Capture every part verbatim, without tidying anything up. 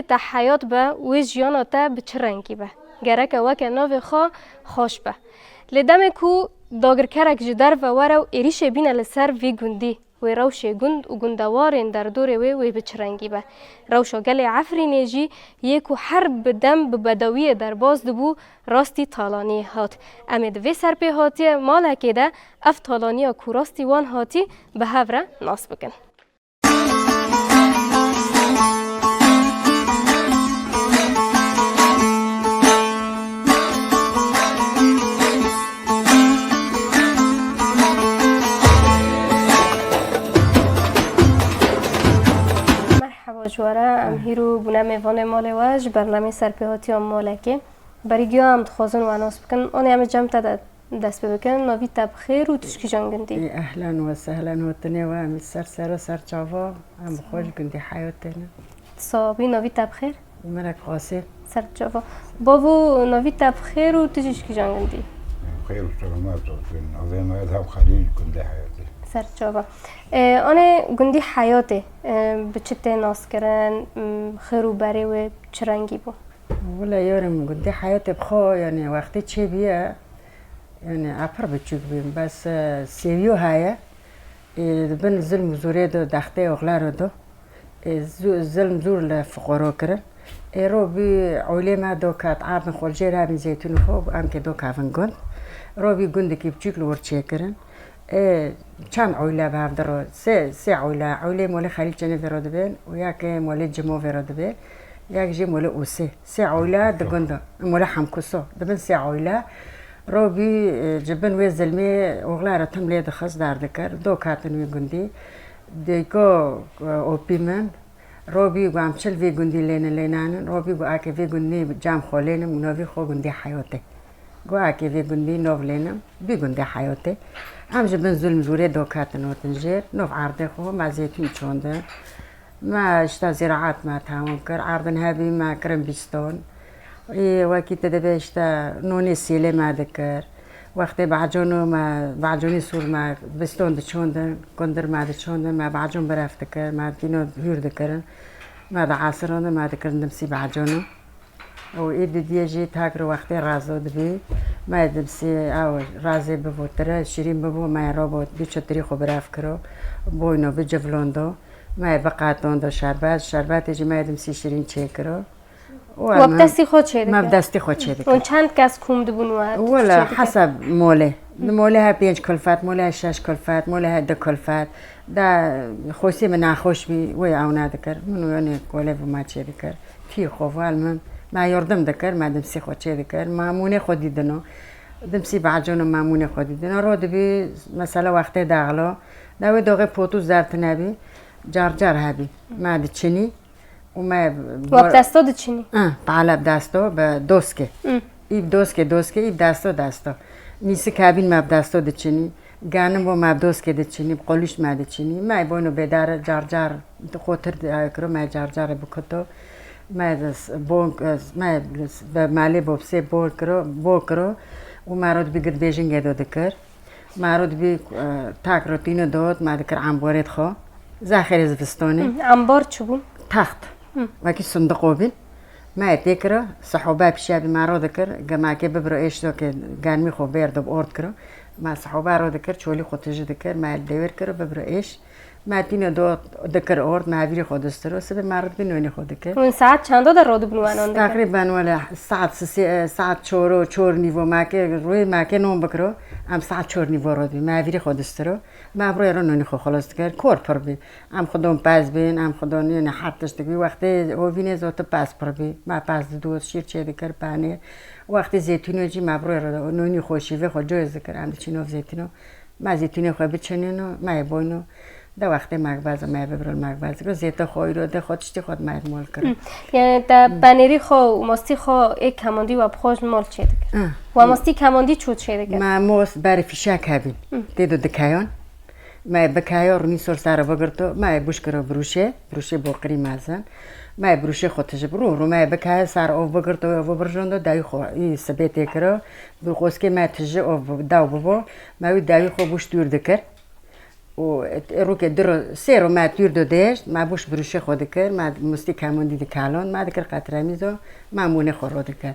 te heyat be, wê jiyana te bi çi rengî be. Gereke weke navê xwe xweş be. Lê demê ku dagirkerek ji derve were û êrîşê bîne li ser vî gundî, wê rewşê gund û gundewarên derdorê wê, wê bi çi rengî be. Rewşa gelê Efrînê jî yê ku her bi dem bi bedewiyê derbas dibû, rastî talaniyê hat. Em ê di vê serpêhatiyê malekê de ev talaniya ku rastî wan hatî bi hev re nas bikin. Merhaba ji we re, em hîro bûne mêvanê malê we ji bernameyê Serpêhatiya Malekê. Berî giya em dixwazin we nas bikin. Anê em ê cem te de dest pê bikin. Navî te bi xêr û tu ji kîjan gundî? Ê, ehlen we sehlen, hotinê we, em li ser sero ser çava, em bi xwe ji gundî Heyatê ne. Sabî, navî te bi xêr? Merek Qasê. Ser çava. Bavo, navî te bi xêr û tu jî ji kîjan gundî? Xêr û selamet olsun. Navê me Edhem Xelîl, gundê Heyatê. Ser çava. Ee, anê gundî Heyatê, ee, bi çi tê naskirin? Xêr û berê wê çi rengî bû? Wele yarim, gundê Heyatê bi xwe, yani, wextê çêbûye, yani, a pir biçûk bû. Bes, e, sêwiyo heye. Ê, di bin zilm û zûrê de, dextê oxlero de, ê, zu-, zilm zûr li fiqoro kirin. Ê, ro bî oylê me do ket, ardin xwe jê re bin zeytûn xwe, em ke do kevin gund. Ro bî gundekî biçûk li wir çêkirin. Ê, çend oyle bi hev de ro, sê, sê oyle, oylê molê Xelîl Çenê vê ro dibên û yek ê molê Cimo vê ro dibê, yek jî molê Ûsê. Sê oyle di gund de, molê Hemkuso, dibin sê oyle. Ro bî, e, ji bin wê zilmê oxlero tim lê dixist derdikir, do katin wî gundî. Dêko, e, opî min, Robî û em çil vê gundî lênin lênanin. Robî û ake vê gundî cem xwe lênim û novî xwe gundî Heyotê. Û ake vê gundî nov lênim, vî gundî Heyotê. Em ji bin zulm zûrê dokatin otin jêr. Nov erdê xwe me zeytûn çondin. Me işte ziraat me tamam kir. Erdin hebî me kirin bîston. Ê, wekî te dibe işte nonê sêlê me dikir. Wextê bacûn û me, bacûnî sûr me biston diçûndin, gundir me diçûndin, me bacûn biref dikir, me dîno hûr dikirin, me di esirandin, me dikirin dimsî bacûn û. Û ê didiyê jî takir wextê razo dibî, me dimsî ew razê bibo tire, şirîn bibo, me robo bî çitirî xwe biref kiro, boyno bicivlondo, me biqetondo şerbet, şerbetê jî me dimsî şirîn çêkiro. Wa We bi me, destî xwe çê me bi dikir? Destî xwe çê dikir. Hûn çend kes kom dibûn we Wele çê dikir? Hesab molê. Di molê he pênc kulfet, molê he şeş kulfet, molê he du kulfet. Da xwesî min naxweş bî, wê ew nedikir. Min wê nê kolê bi me çê dikir. Tî xwe vel min, me yardım dikir, me dimsî xwe çê dikir. Mamûnê xwe dîdino. Dimsî bacûno mamûnê xwe dîdino. Ro dibî, mesela wextê daxilo. Da wê doxê potû zertine bî, car car hebî. Me diçinî. û me Wa bi desta diçinî? Ah, pala bi desto, bi doskê. Hmm. Î bi doskê, doskê, î bi desto, desto. Nîsik hebîn me bi desto diçinî. Ganim bo me bi doskê diçinî, bi qolûş me diçinî. Me boyno bêdare car car xotir kiro, me car car bikuto. Me s-, bon, me bi malê bo bi sê bol kiro, bol kiro. Û me rot bigir bêjin gedo dikir. Me rot bî, e, tak rotîno dot, me dikir amborê xwe. Zexêrê zivistonê. Hı, ambar çi bû? Text. Hı. Wekî sindiqo bîn. Me tê kiro, sihoba pişiya bî me ro dikir, gemake bibiro êş do ke germî xwe bêr do bi ord kiro. Me sihoba ro dikir, çolî xwe tijî dikir, me dewêr kiro, bibiro êş. Me tîno do dikir ord, me hevîrî xwe distiro, sibê me rot bî nonî xwe dikir. Hûn saet çanda de ro dibin we non dikir? Teqrîben wele saet sisê, saet çoro, çor nîvo me ke, rûyê me ke non bikiro, em saet çor nîvo ro dibî, me hevîrî xwe distiro. Me bi rûyê ro nonî xwe xilas dikir, kor pir bî. Em xwedon pez bîn, em xwedon yene her tiştik bî. Wextê hovînê zotî pez pir bî. Me pez didot, şîr çê dikir, panê. Wextê zeytûnê jî me bi rûyê ro nonî xwe şîvê xwe coyez dikir, em diçîn ov zeytûno. Me zeytûnê xwe biçinîno, me yê boyno. De wextê me baz, me bibiro me baz. Zête xwe, îro de xwe, tiştî xwe me mol kiro. Hı. Yani te penêrî xwe û mastî xwe ê kemandî we bi xwe ji mol çê dikir? Hı. We mastî kemandî çû çê dikir? Me most berê fîşek hebîn. Hı. Tê de dikeyon. Me bikeyo rûnî sor sare bigirto, me bûş kiro birûşê, birûşê boqirî mezin. Me birûşê xwe tijî rû, rû me bikeyo sar ov bigirto, ov birjondo, dewî xwe î sibê tê kiro. Bi qoskê me tijî ov bi-, daw bibo, me wî dewî xwe bûş dûr dikir. û rûkê du ro, sê ro me tûr do dêşt, me bûş birûşê xwe dikir, me mustî kemondî dikalon, me dikir qetremîzo, me mûnê xwe ro dikir.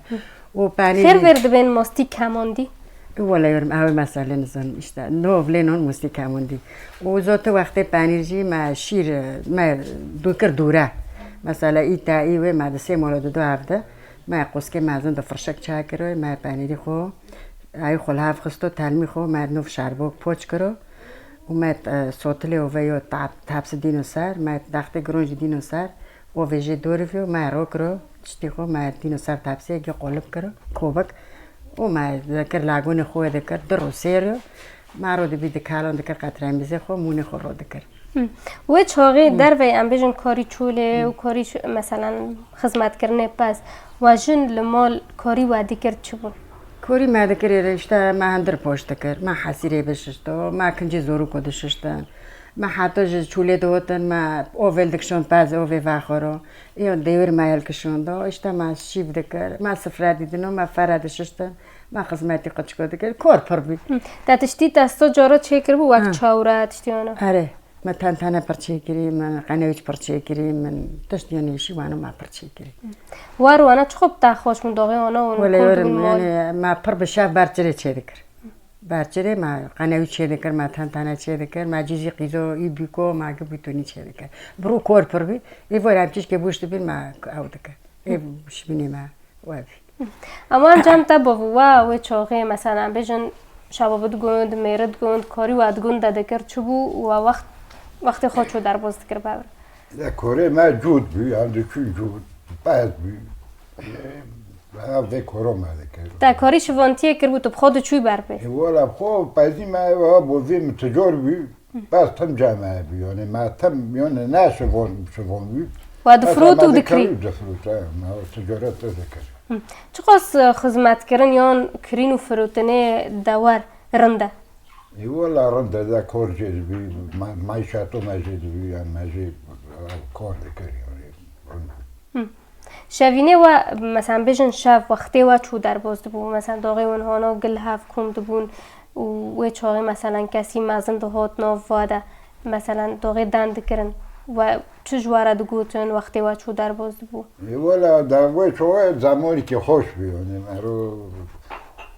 Û penîrî Xêr vêr dibên mostî kemondî? Wele yorum, ew mesele nizan, işte, nov lê non mustî kemondî. Û zote wextê penîr jî me şîr, me dûkir dûre. Mesela î te î wê me di sê molo di do hevde, me qoskê mezin di firşek çekiro, me penîrî xwe, ayî xwe li hev xisto, telmî xwe, me nov şerbok poç kiro. Û me, e, sotilê ove yo tap-, tapsi dîno ser, me dextê giron jî dîno ser, ovê jê dorivyo, me ro kiro, tiştî xwe, me dîno ser tapsiyekê qolip kiro, kobik. Û me dikir lagonê xwe dikir, du ro sê ro, me ro dibî dikalon dikir qetremîzê xwe, mûnê xwe ro dikir. Hı. Wê çaxê Hı. dervey em bêjin karî çolê û karî ş-, meselen xizmetkirinê pez, we jin li mal karî we dikir çi bûn? Korî me dikirê re işte me hindir poş dikir, me hesîrê bişişto, me kincê zorûko dişiştin. Me heta ji çûlê dihotin, me ovêl dikişon pez, ovê vexwero. Îyo dêwir me hêl kişondo, işte me şîv dikir, me sifre didino, me fere dişiştin, me xizmetî qiçiko dikir. Kor pir bî. Hı. Te tiştî te sto caro çêkiribû wek Ha. çawre, tiştî wano? Erê. Me tentene pir çêkirî, min qenewîç pir çêkirî, min tişt yenê şî wano me pir çêkirî. War wana çi xwe bi te xweş bûn doxê wana û Wele kum yorim, dibûn mal? Yani me pir bi şev berçirê çêdikir. Berçirê me qenewîç çêdikir, me tentene çêdikir, me cîzî qîzo î bîko, me gi bûtonî çêdikir. Bi rû kor pir bî, ê vor em çişkê bûş dibîn me ew dikir. Ê şibînê me we bî. Ama cem te bavû wa wê çaxê, mesela, em bêjin şaba bi digund, mêri digund, karî wa digund de dikir çi bû û wa wext, wextê xwe çû derbas dikir bevir? Ya korê me cûd bû, em diçûn cûd, pez bû. Ev vê koro me dikir. Te karî şivantiyê kir bû, tu bi xwe diçûy ber pê? E, wala bi xwe pezî me, ew bo vê min tijor bû. Bes tim cem hebû, yani me tim, yani ne şivon, şivon bû. Wa difirot û dikirî? Difirot, e, me ticaret de dikir. Hı. Çiqas, e, xizmetkirin yan kirîn û firotinê dewar rind e? E, wala rind e, de kor jê dibî, ma-, mayşeto me jê dibî, yani me jê, e, kor dikir, yani rind e. Hı. Şevînê we, mesela, bêjin şev wextê we çû derbas dibû, mesela, doxê wan hona gil hev kom dibûn û wê çaxê, mesela, kesî mezin dihot nav we de, mesela, doxê den dikirin we çi ji we re digotin wextê we çû derbas dibû? Ê, wela, da wê çaxê zemanekî xweş bû, yanî, mero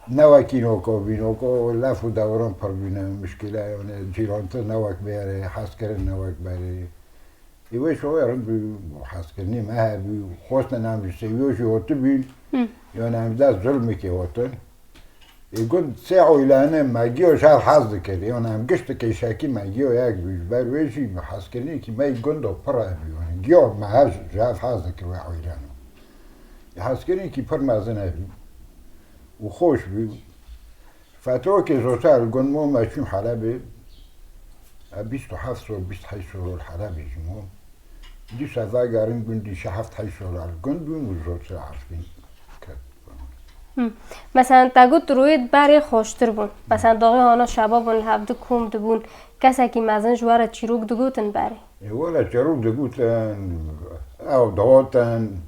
ne wekî noka bî, noka lef û dewran pir bûne, mişkîle, yanî, cîrantir ne wek berê, hezkirin ne wek berê. Ê wê şoyê rind bû, hezkirinê me hebû, xwestin em ji sêwiyo jî hotibîn, Hı. Yan em dest zulmekê hotin. Ê gund sê oylane me giyo ji hev hez dikir, yan em giştikê şekî me giyo yek bû, ji ber wê jî hezkirinekî me yê gundo pir hebû, yan giyo me hev ji hev hez dikir wê oylane. Ê hezkirinekî pir mezin hebû û xweş bû. Fetrokê zoter li gund mo me çûn Helebê. E, bîst û heft sor, bîst heşt sor li Helebê jî mo. Dîsa vegerin gundî şe heft heşt sor li gund bûn û zotir Efrîn ket. Hı. Mesela te got rûyê berê xweştir bûn. Mesela doxê hana şeba bûn li hev di kom dibûn. Kesekî mezin ji we re çîrok digotin berê? Ê wele çîrok digotin, ew digotin,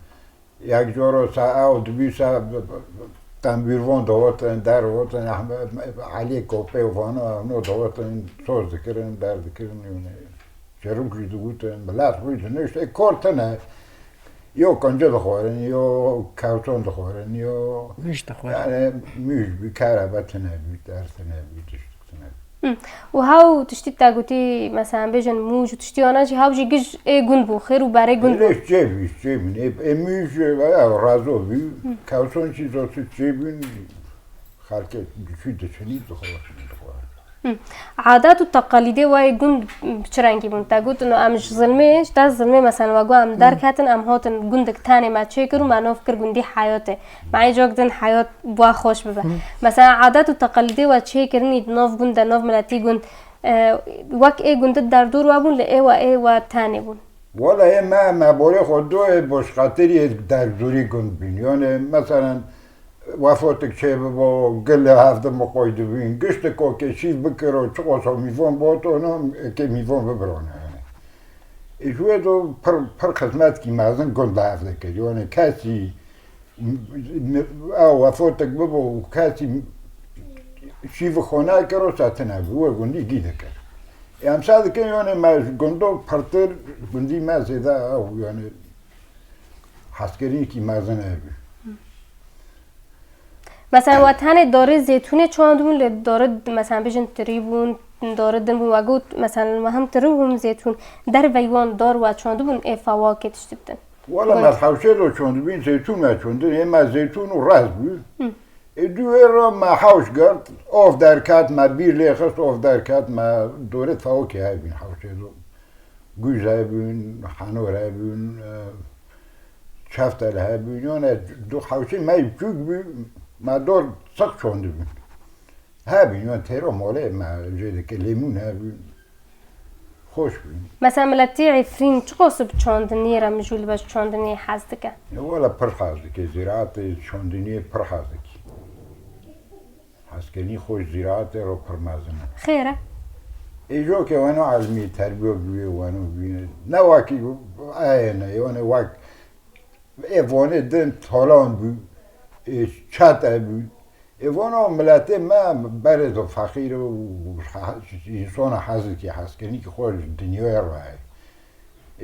Yek coro se ew dibî se tembûrvan dihotin, der dihotin, Ehme-, Eliyê Kopê û vana hevno dihotin, soz dikirin, der dikirin, yani. Çerûk jî digotin, milet rû dinişt, ê kor tine. Yo qinci dixwarin, yo kewton dixwarin, yo Mûş dixwarin. Yani mûş bî, kerebe tine bî, der tine bî, tişt. Hı. Û hew tiştî te gotî, mesela, bêjin mûj û tiştî wana jî hew jî giş ê gund bû, xêr û berê gund bû. Lê çê bû, çê bûn. Ê, ê mûj, e, rezo bû. Hı. Kewson jî zotu çê bûn. Xelkê diçû diçinî dixwe, dixwe. Hı. Adet û teqalîdê we yê gund bi çi rengî bûn? Te got, no, em ji zilmê, ji dest zilmê, mesela, we got, em Hı. derketin, em hatin gundek tenê me çêkir û me nov kir gundî Heyatê. Me ê cok din heyat bi we xweş bibe. Hı. Mesela, adet û teqalîdê we çêkirinî di nav gund de, nav miletî gund, e, wek ê gundî derdor we bûn, li ê we ê we tenê bûn? Wala ê me, me borê xwe do ê boşqetirî ê derdorî gund bîn. Yani, meselen, wefotik çê bibo, gil hevdi miqoy dibîn, gişti kokê şîv bikiro, çiqo so mîvon botona, ê kê mîvon bibirone, yani. Ê ji wê do pir, pir xizmetkî mezin gund li hev dikir. Yani, kesî M-, m-, ew wefotek bibo û kesî şîvê xwe nekiro, setine bi wê gundî gî dikir. Em sa dikin, yani me ji gundo pirtir, gundî me zêde ew, yani hezkirinekî mezin hebû. Mesela we tenê darê zêtûnê çandibûn, lê darê, mesela, bijin tirî bûn, darê din bûn, we got, mesela, me hem tirî bûn zêtûn, derveyî wan dar we çandibûn, ê fawakê tiştî bidin. Wala me hewşê de çandibîn, zeytûn me çandin, ê me zeytûn û rez bû. Ê dû wê re me hewş girt, ov derket, me bîr lê xist, ov derket, me dorê fawakê hebîn hewşê de. Gûz hebûn, henor hebûn, e, çeftel hebûn, yani du hewşê me yê biçûk bû, me dor six çandibûn. Hebûn, yani têra malê me jê dike, lêmûn hebûn. Xweş bûn. Mesela miletî Efrîn çiqas bi çandiniyê re mijûl be, ji çandiniyê hez dike? Ya wela pir hez dike, zîraetê çandiniyê pir hez dike. Hezkirinî xwe ji zîraetê re pir mezin e. Xêr e. Ê jo ke weno elmî terbiyo bûye, weno bîne. Ne wekî ayê ne, yani wek ê vanê din talan bû, ê çete bû. Ê vana miletê me berê de feqîr û insana hezikî, hezkirinîkî xwe ji dinyayê re heye.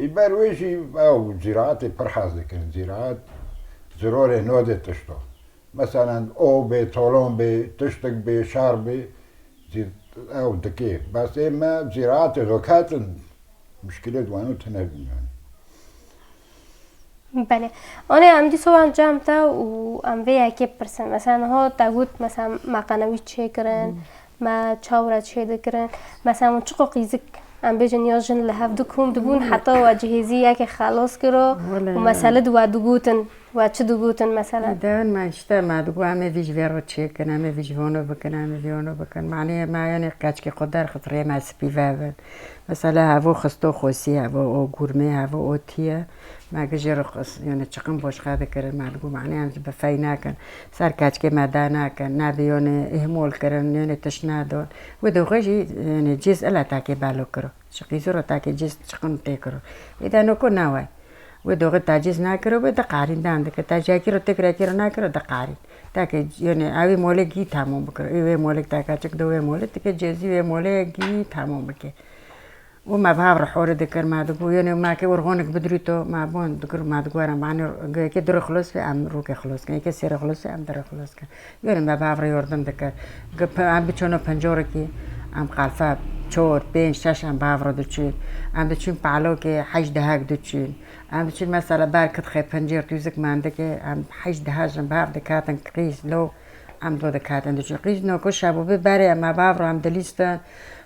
Ê ber wê jî ew zîraetê pir hez dikin. Zîraet zirarê nade tişta. Meselen, ov bê, talan bê, tiştik bê, şer bê, zî-, ew dikê. Bes ê me zîraetê de ketin, muşkilê di weno tune bûn yani. Belê. Anê em dîso em cem te û em vê yekê bipirsin. Mesela niha te got, mesela me qenewî çêkirin, me çaw re çêdikirin. Mesela hûn çiqo qîzik, em bêjin ya jin li hev du kom dibûn, heta we cihêzî yekê xelas kiro û mesele di we digotin. We çi digotin mesela? Dewên me işte me digot, em ê vî ji vê re çêkin, em ê vî ji vano bikin, em ê vî vano bikin. Manê me yanê qeçkê xwe derxist rê me spî vebin. Mesela hevo xisto xosî, hevo o gurmê, hevo o tiye. Me gi jê re xis, yanê çiqin boşqe dikirin, me digot, manê em ji bifey nakin. Ser qeçkê me da nakin, ne bi yanê îhmol kirin, yanê tişt nadon. Wê doxê jî yanê cîz ila takê belo kiro. Ji qîzû re takê cîz çiqin tê kiro. Êde noko naway. Wê doxê tacîz nakiro, wê diqarîn dan dike. Tacî yekî ro têkiro, yekî ro nakiro, diqarîn. Takê, yanê, ewî molê gî tamam bikiro. Ê wê molê taka çik do wê molê, tikê cêzî wê molê gî tamam bike. Û me bi hav re horê dikir, me digot, yanê, me ke urxonik bidrîto, me bon dikir, me digot, em anê, yekê du re xilos be, em rokê xilos kin, yekê sê re xilos be, em du re xilos kin. Yanê me bi hav re yordim dikir. Em biçono pincorekî, em qalfa çor, pênc, şeş em bi hav re diçûn. Em diçûn palokê heşt dehek diçûn. Em diçûn mesela ber kitxê pincêr tûzik mendikê, em heşt dehek jin bi hav dikatin qîz, lo, em do dikatin diçûn. Qîz noko şebû bi berê em bi hav re em dilîstin.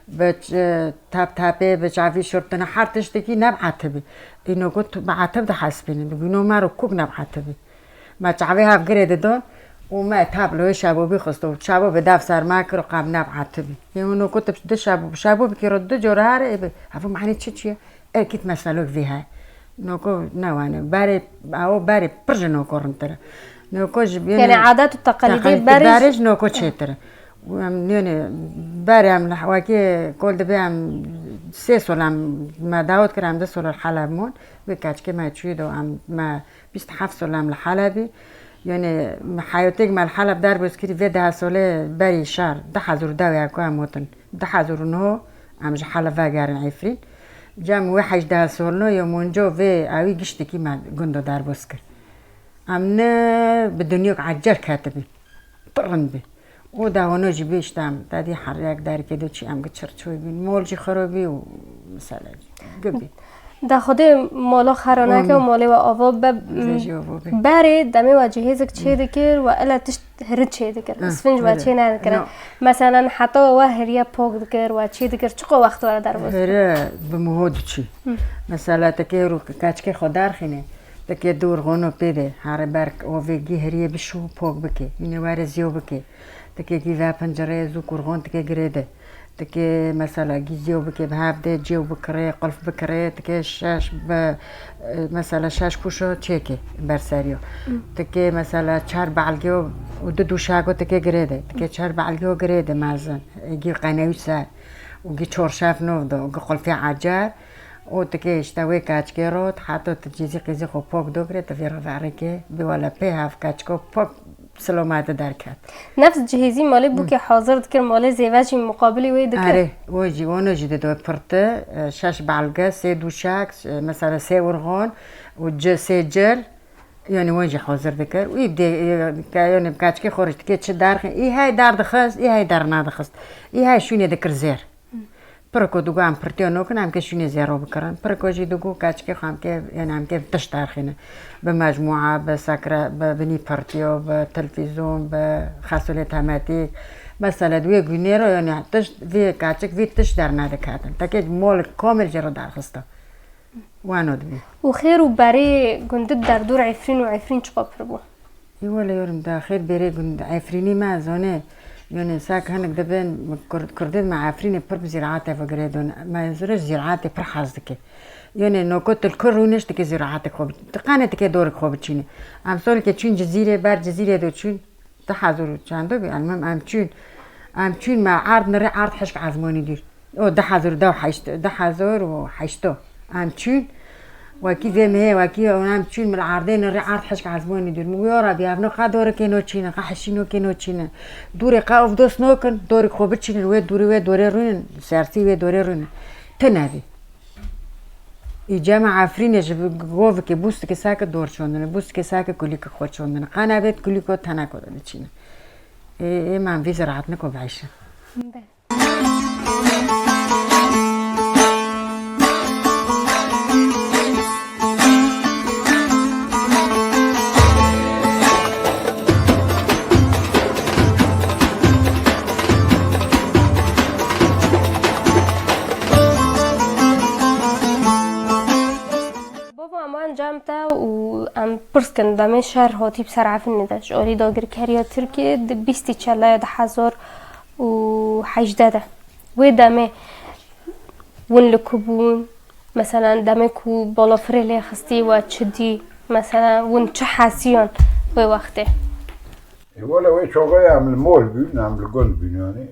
Bi ç-, tap tapê, bi çavî şurtine her tiştekî ne bi etibî. Î noko tu bi etib dihesibînin. Bi gûno me re kuk ne bi etibî. Me çavê hev girê didon û me tabloyê şabobî xist û şabo bi dev ser me kir û qam nav etibî. Yê hûn noko tu di şabo, şabo bikî ro du cor hare ê bi. Ev manî çi çi ye? Erkît meselok vî he. Noko ne wane. Berê, ew berê pir ji noko rintir e. Noko ji Yani adet û teqelîdê berê ji noko çêtir e. Û em nêne berê em li wekî kol dibe em sê sol em me dawet kir em du sol li Heleb mon. Wê keçikê me çûyê do em me Bîst heft sal em li Helebî. Yanî heyatêk me li Heleb derbas kirî vê deh salê berî şer, du hezar û deh ya ku em gotin, du hezar û neh em ji Heleb vegerin Efrîn. Cem wê hejdeh salno ya monco vê ewî giştekî me gundo derbas kir. Em ne bi dinyok ecer ketibî. Pir rind bî. Û dawano jî bî işte em, te dî her yek derkê de çi em gi çirçoy bîn. Mol jî xiro bî û mesele jî gi bî. Da Xwedê mala xera neke û malê we ava be. Berê demê we cihêzik çê dikir we ele tişt hiri çê dikir. Isfinc we çê nedikirin. Meselen heta we hiriye pok dikir, we çê dikir. Çiqo wext we re derbas dikir? Hiri bi miho diçû. Mesela te kê rû keçikê xwe derxînê, te kê dûr xono pê de, here ber ovê gî hiriye bişû pok bike. Yine were ziyo bike. Tikê gî ve pincirê zû kurxon tikê girê de. Tikê mesela gî zîyo bike bi hev de cêw bikirê, qulf bikirê, tikê şeş bi, e, mesela şeş kuşo çêkê ber seriyo. Tikê mesela çar balgê û du duşago tikê girê de. Tikê çar balgê û girê de mezin. E, gî qenewî ser. Û gî çorşef nov do, û gî qulfê ecer. Û tikê işte wê keçkê rot, heta tu cîzî qîzî xwe pok do girê, tu vê re verikê. Bi wele pê hev keçko pok Siloma de derket. Nefs cihêzî malê bûkê hazir dikir, malê zêve jî muqabilê wê dikir. Erê, o jî, ono jî dido pirti, e, şeş belge, sê dûşek, e, mesela sê urxon û ci, sê cil, yani wan jî hazir dikir. Û î dê, e, ke, yani keçikê xwe riştikê çi derxin, î hey derdixist, î hey dernadixist. Î hey şûnê dikir zêr. Piriko digo em pirtiyo nokin, em kê şûnê zêro bikirin. Piriko jî digo keçikê xwe em kê, yani em kê tişt derxînin. Bi mecmûa, bi sekre, bi binî pirtiyo, bi televîzyon, bi xesolê temetîk. Mesela di wê gunê re yani tişt, vê keçik, vê tişt dernediketin. Tekê molek komil jê re derxista. Wano dibî. Û xêr û berê gundit derdor Efrîn û Efrîn çiqa pir bû? Ê wele yorim da xêr berê gund Efrînî me zone. Yone sak hinek dibin Kurd, Kurdê me Efrînê pir bi zîraatê ve girêdon. Me zire zîraatê pir hez dike. Yone noko tu li kur rûniş dike zîraatê xwe bi-, tu qane dike dorek xwe biçîne. Em solke çûn Cizîrê, ber Cizîrê de çûn. Du hezar û çendo bî, elmem em çûn. Em çûn me erd nirê erd hişk ezmanî dûr. O du hezar û heşt, du hezar û heşt. Em çûn. Wekî vê mehê, wekî em çûn min erdê nirê erd hişk ezmanî dûr. Min ya Rabî, ev no qa dorikê no çînin, qa hişî nokê no çînin. Dûrê qa ovdos nokin, dorek xwe biçînin, wê dûrê wê dorê rûnin, sersî wê dorê rûnin. Tine bî. Î cema Efrînê ji govikê bûstikê sake dor çondine, bûstikê sake kulîkê xwe çondine. Qana bêt kulîko teneko de diçîne. Ê, ê, em vî ziraatniko veyşe. Bava, em encam te û em pirs kin, demê şer hatî bi ser Efrînê de, ji alî dagirkeriya Tirkiyê di bîstî çelaya du hezar û hejdeh de. Wê demê win li ku bûn? Meselen, demê ku balafirê lê xistî we çi dî? Meselen, win çi hesiyan wê wextê? Ê, wele wê çaxê em li mol bûn, em li gund bûn, yanî.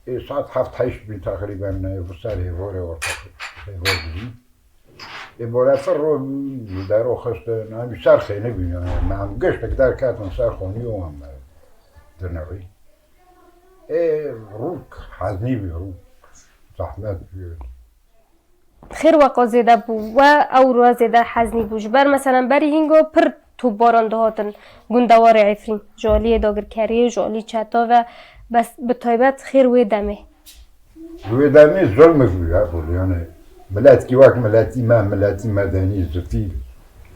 Ê, saet heft heşt bûn teqrîben, e, bi ser hêvorê orta hêvor bûn. Ê, balafir ro li dero xistin, em ser xêne bûn, yanî. Em giştek derketin ser xanî û em, e, dinirî. Ê, rûk heznî bû, rûk zehmet bû. Xêr weqa zêde bû, we ew re zêde heznî bû. Ji ber, meselen, berî hîngo pir topbaran dihatin gundewarê Efrîn. Ji aliyê dagirkeriyê, ji alî çeta ve, bes bi taybet xêr wê demê. Wê demê zulmek bû ya, yani miletkî wek miletî me, miletî medenî, zifîr,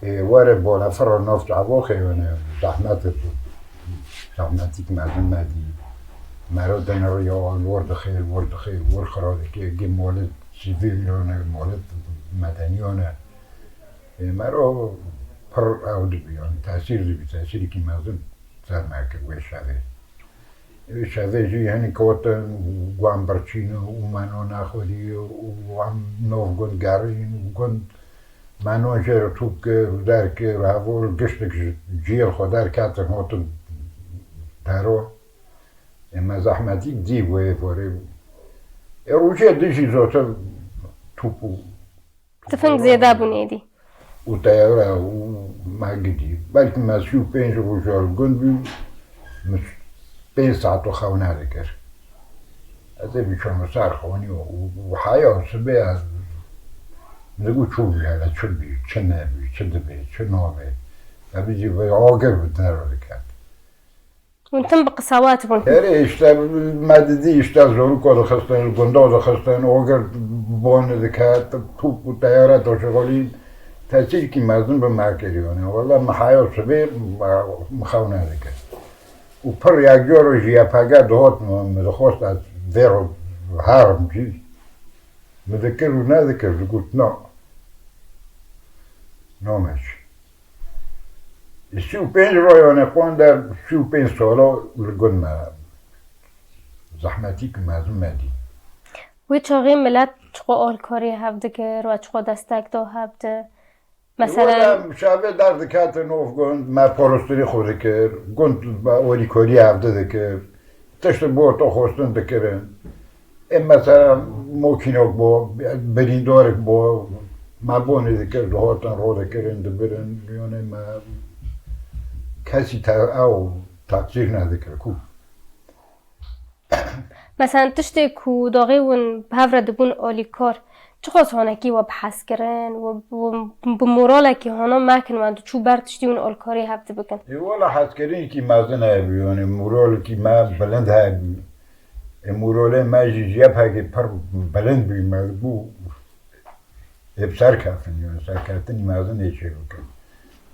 ê, were balafira nav çavo xeyone, zehmet bû. Zehmetîk mezin me dî. Mero diniriya, wir dixê, wir dixê, wir xira dike, gê molet sivîl yone, molet medenî yone. Ê, mero pir ew dibî, yani tesîr dibî, tesîrîkî mezin ser me kir wê şevê. Ê, şevê jî hinî ketin, guan birçîn û meno nexwedî û em nov gund gerîn, gund meno jê re tûp kir û derkir, hevol giştik ji ciyê xwe derketin, hatin dero. Ê, me zehmetîk dî wê vorê. Ê, rojê dijî zotir tûp û Tifing zêde bûn êdî. Û teyare û me gidî. Belkî me sî û pênc roja li gund bû, min pênc saet û xew nedikir. Ez ê biçûme ser xanî û, û heya sibê ez digo çû bû hele, çi bî, çi nebî, çi dibê, çi nabê. Te bijî vê agir bi dero diket. Hûn tim bi qisawat bûn. Erê, işte, me didî, işte, zorûka dixistin, gunda dixistin, ogir bone diket, tûp û teyare dişixulîn, tesîrkî mezin bi me kiriye. Wele me heya sibê, me, me xew nedikir. Û pir yekcar jî Y P G dihat min, min dixwest ez vê re herim cî. Min dikir û nedikir, digot na. Nameç. Sî û pênc royane qonde, sî û pênc sala li gund me zehmetî ki mezin me dî. Wê çaxê milet çiqo alkarî hev dikir, we çiqo destek da hev di? Mesela, wele şevê derdiketin nov gund, me parastirî xwe dikir, gund me alîkarî hev di dikir. Tişt bo to xwestin dikirin. Ê mesela mokînek bo, birîndarek bo, me bonê dikir, dihatin ro dikirin, dibirin, yanê me Kesî te ew teqsîr nedikir ku. Mesela tiştê ku daxê hûn bi hev re dibûn alîkar, çiqas hanekî we bi hez kirin, we, we bi moralekî hana mekin, we diçû ber tiştî hûn alkarî hev dibikin. Ê wela hezkirinekî mezin hebû, yanî moralekî me bilind hebû. Ê moralê me jî ji yepekê pir bilind bû, me bû. Ê bi ser kefin, yanî serkeftinî mezin ê çê bikin.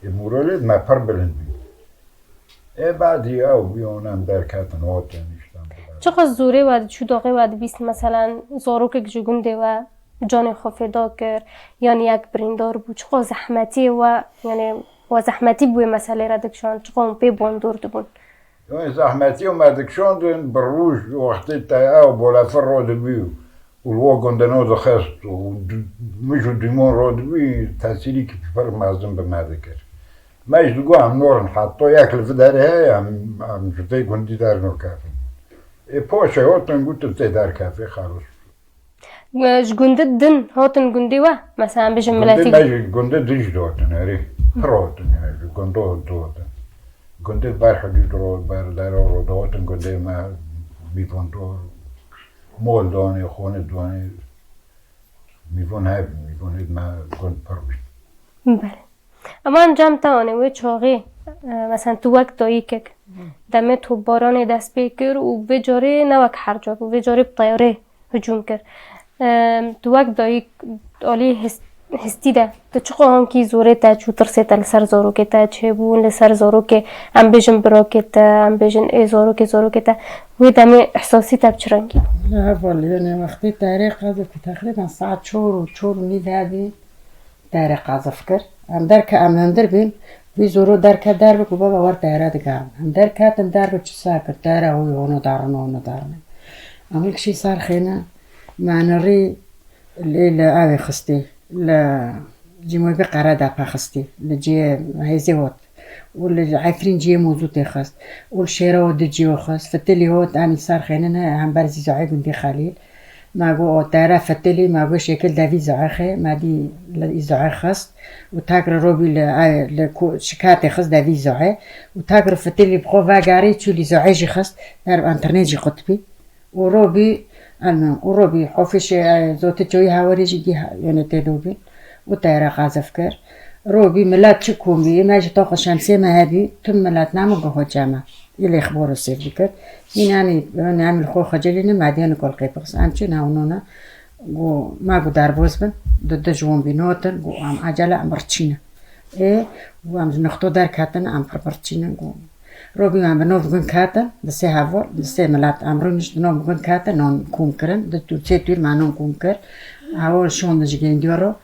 Ê moralê me pir bilind bû. Ê badî ew bû, hûn em derketin, hatin, îşte. Çiqas zorê we diçû daxê we dibîst, meselen, zarokek ji gundê we canê xwe fêda kir, yan yek birîndar bû, çiqas zehmetiyê we, yanî we zehmetî bi wê meselê re dikişand, çiqas hûn pê bandor dibûn. Yanî zehmetiyê me dikişandin, bi roj wextê te ew bolefir radibû û li we gundina dixist û du-, mij û dûman radibû, tesîrîkî pir mezin bi me dikir. Me jî digot, em norin, heta yek li vê derê heye, em, em ji vê gundî dernakevin. Ê paşê hatin gotin tê derkevê, xelos. Ji gundî din hatin gundî we? Mesela em bêjin Gundê miletî. Me jî gundê din jî dihatin, erê. Pir hatin, yani, ji gundê hatin. Gundê ber hidûd ro, ber dera ro dihatin gundê me, mîvan dor, mol danê, xonê danê. Mîvan hebî, mîvanê me gund pir bî. Belê. Ama encam te anê wê çaxî, e, mesela tu wek dayikek, demê topbaranê dest pê kir û vê carê ne wek her car bû, vê carê bi teyarê hicûm kir. E, tu wek dayik alî his-, histî de, tu çiqo hankî zorê te çû, tirsê te li ser zarokê te çêbûn, li ser zarokê, em bêjin birokê te, em bêjin ê zarokê, zarokê te, wê demê ihsasî te bi çi rengî bû? Hevalê, yanê wextê teyarê qazif kir, teqrîben saet çor û çor û nîv hebî. Teyarê qazif kir. Em derke, em hundir bîn. Vî zoro derke derve ku baba wer teyara digarin. Em derketin derve çi sa kir. Teyara hoy hono darin, hono darin. Em kişî ser xêne, me nirî lê li avê xistî. Li cîmoybê qere de pe xistî. Li cihê hêzê hot. Û li Efrîn cihê mozûtê xist. Û li şêre hot di cihê xist. Fitilî hot, em î ser xênine, hember zî zohê gundî Xelîl. Ma got, o tere fitilî, ma got, şekil devî zoexê, ma dî li î zoe xist û takre robî li, li ku-, şikatê xist devî zoe û takre fitilî bi xwe vegarî çû lî zoe jî xist, der internet jî qutbî û robî, elmem, û robî hofişê, e, zotê çoyî hawerê jî dî ha-, yone tê dobî û teyara qazif kir. Robî milet çi kom bî, me ji toqa şemsê me hebî, tu milet namo got hoca me. Îlê xiboro sêv dikir. Yîn em î, em î li xwe xecilî ne, me diyane kolqê bixist. Em çi ne û nona. Got, ma got derboz bin, du du ji wan bî notin, got, em acele em birçîne. Ê, got, em ji nixto derketin, em pir birçîne, got. Robî me bi nov gund ketin, bi sê heval, bi sê milet, em rûnişt bi nov gund ketin, non kom kirin, di tûr, sê tûr me non kom kir. Heval şon di ji gêndiyo ro,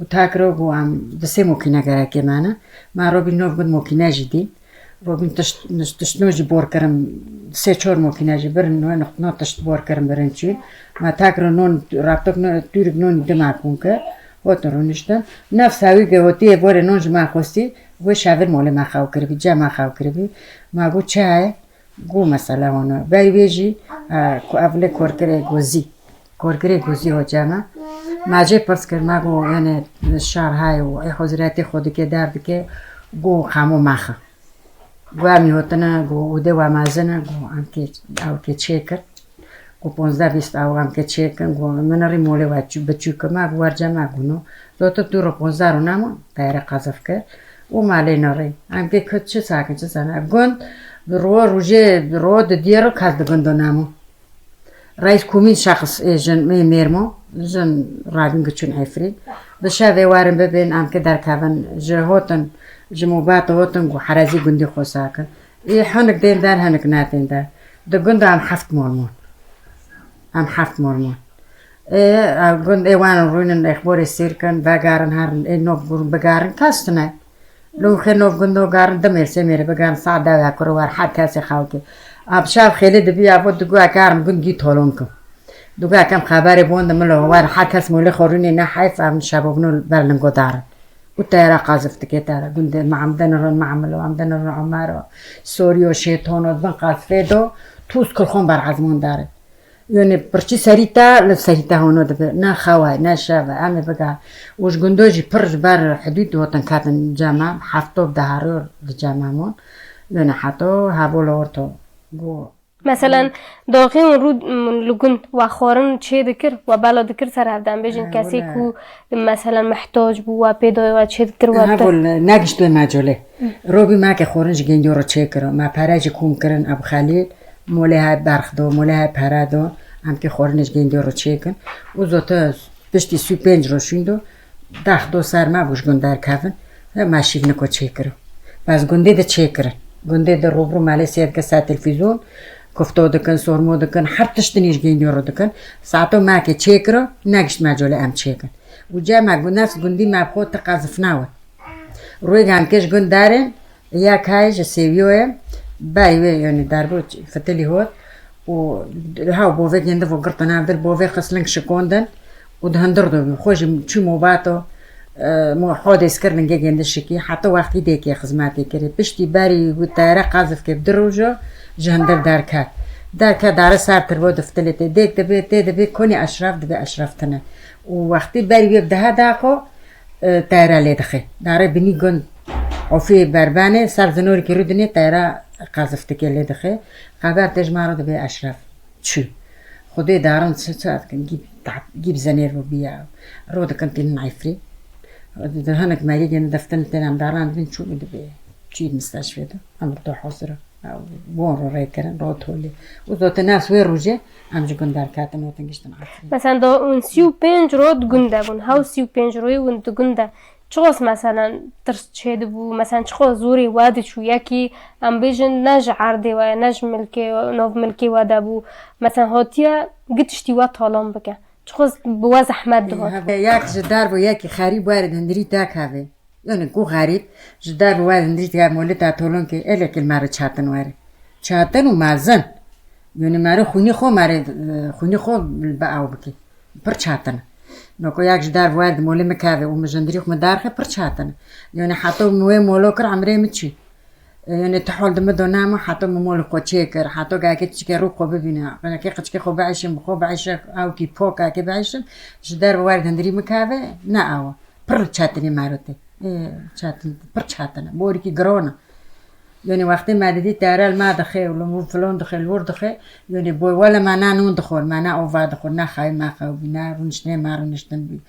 û takiro got, em di sê mokîne gerekê me ne. Me robî nov gund mokîne jî dî. Robîn tişt, tiştno jî bor kirin, sê çor mokîne jî birin, wê nixtno tişt bor kirin birin çûn. Me takiro non, raptok no, tûrik non di me kom kir, hotin rûniştin. Nefsa wî ge hotiyê borê non ji me xwestî, wê şevir molê me xew kiribî, cem me xew kiribî. Me got çi heye? Got mesela hona. Bey wê jî, e, ku ev lê korkirê gozî. Korkirê gozî hoca me. Me jê pirs kir, me got, yani şar hay û ê hozretê xwe dike, derdike, got, qamo mexe. Got, em hotine, got, ûdê we mezin e, got, em kê, ew kê çêkir. Got, ponzdeh bîst ew em kê çêkin, got, min rî molê we çû, biçûk e, me got, werce me guno. Zotir dû ro ponzdeh ro nemo, teyarê qezif kir. Û me lê nerî. Em kê kut çi sakin, çi sana. Gund, bi ro, rojê, bi ro di diye ro kes di gundo nemo. Reis komîn şexs ê jin ê mêrmo, jin ravîn giçûn Efrîn. Bi şevê werin bibên, em ki derkevin, ji hotin, ji mobat hotin ku herezî gundî xwe sakin. Ê hinik dên der, hinik nadên der. Di gunda em heft mol mon. Em heft mol mon. Ê, ev gund ê wan rûnin, ê xborê sêr kin, vegarin herin, ê nov gurun bigarin, kes tune. Lûxê nov gundo garin, di mêr sê mêrê bigarin, saet dew ya kuro war, her kesê xew ke. Ab şev xêlê dibi ya bo, digu ekarim gund gî tolon kim. Digu ekem xeberê bon de milo war, her kes molê xorûnê ne heyf, em şebobno ber lingo darin. Û teyara qazif dike teyara gundê me em dene ron me emilo, em dene ron Omero, Soriyo, Şêtono, bin qazifê do, tûz kulxon ber ezmon darin. Yanî pirçî serî te li serî te hono dibe. Ne xew e, ne şev e, em ê biga. Û ji gundo jî pir ji ber hidûd hotin ketin cema, hefto bi deharî li cema mon. Lê niha to hevo li orto. Go. Meselen, doxê hûn rû li gund we xwarin çê dikir, we bela dikir ser hevdan bêjin, kesê ku meselen mihtac bû, we pê dayê we çê dikir, we Hevo negişt wê mecolê. Robî me ke xwarin ji gêndiyo re çê kiro. Me pere jî kom kirin Ebu Xelîl, molê he berx do, molê he pere do, em ke xwarin ji gêndiyo re çê kin. Û zote piştî sî û pênc roj şûn do, Dax do ser me bû ji gund derkevin, me şîv niko çêkiro. Bes gundê de çêkirin. Gundê de rûbirû melê sê dike ser televîzyon, kufto dikin, sormo dikin, her tiştinî ji gêndiyo re dikin. Saeto me ke çêkiro, negişt me colê em çêkin. Û cem me gund nefs gundî me bi xwe ti qezifna we. Rûyê em ke ji gund derin, Ya kayê ji Sêwiyoyê berî wê, yanî derbû fitilî hot û hew bovê gêndi vo girtin hev dil bovê xisling şikondin û di hindir do bî. Xwe jî çû mobato, e, mo hodês kir lingê gêndi şikî, heta wextî dêkê xizmetê kirê. Piştî berî wî teyare qazif kê bi du rojo ji hindir derket. Derket dare ser tirbo di fitilê tê. Dêk dibê, tê dibê, konî eşref dibê eşref tine. Û wextî berî wê bi daha daxo, e, teyra lê dixê. Darê binî gund ofê berbenê ser zinorikî rûdinê teyra qaziftikê lê dixê. Xeber tê ji ma re dibê eşref. Çû. Xwedê darin çi çi dikin, gîb, gîb zenêr bû biya. Ro dikin tînin Efrîn. Di hinek merî gên deftin tênem daran dibin çû dibê. Çî misteşfê de. Emir do hazir. Bon ro rê kirin, ro tolê. Û zote nas wê rojê, em ji gund derketin û tengiştin Efrîn. Mesela do hûn sî û pênc roj di gund de bûn. Hew sî û pênc rojê hûn di gund de. Çiqas mesela tirs çêdibû, mesela çiqas zorê we diçû, yekî em bêjin ne ji erdê we ye, ne ji milkê, nav milkê we de bû. Mesela hatiye gi tiştî we talan bike. Çiqas bi we zehmet dihot. Yek ji derve yekî xerîb were di hindirî te kevê. Yanî ku xerîb ji derve were di hindirî te kevê, molê te tolon ke, elekê li me re çetin were. Çetin û mezin. Yanî me re xwînî xwe, me re, e, xwînî xwe bi ew bikî. Pir çetin. Noko yek ji derve were di molê min kevê û min ji hindirî xwe min derxe pir çetin. Yanî heta min wê molo kir emrê min çû. Yanî ti hol di min do namo, heta min molê xwe çê kir, heta gayekê çikê rû xwe bibîne, gayekê qiçikê xwe biişim, bi xwe biişe, ewkî pok gayekê biişim, ji derve were di hindirî min kevê, ne ew e. Pir çetinî merotê. Ê, çetin, pir çetin e. Borîkî giron e. Yanî wextê me didî terel me dixê û li filon dixê, li wir dixê, yanî boy wele me ne nûn dixwir, me ne ova dixwir, ne xewê me xew bî, ne rûniştinê me rûniştin bî.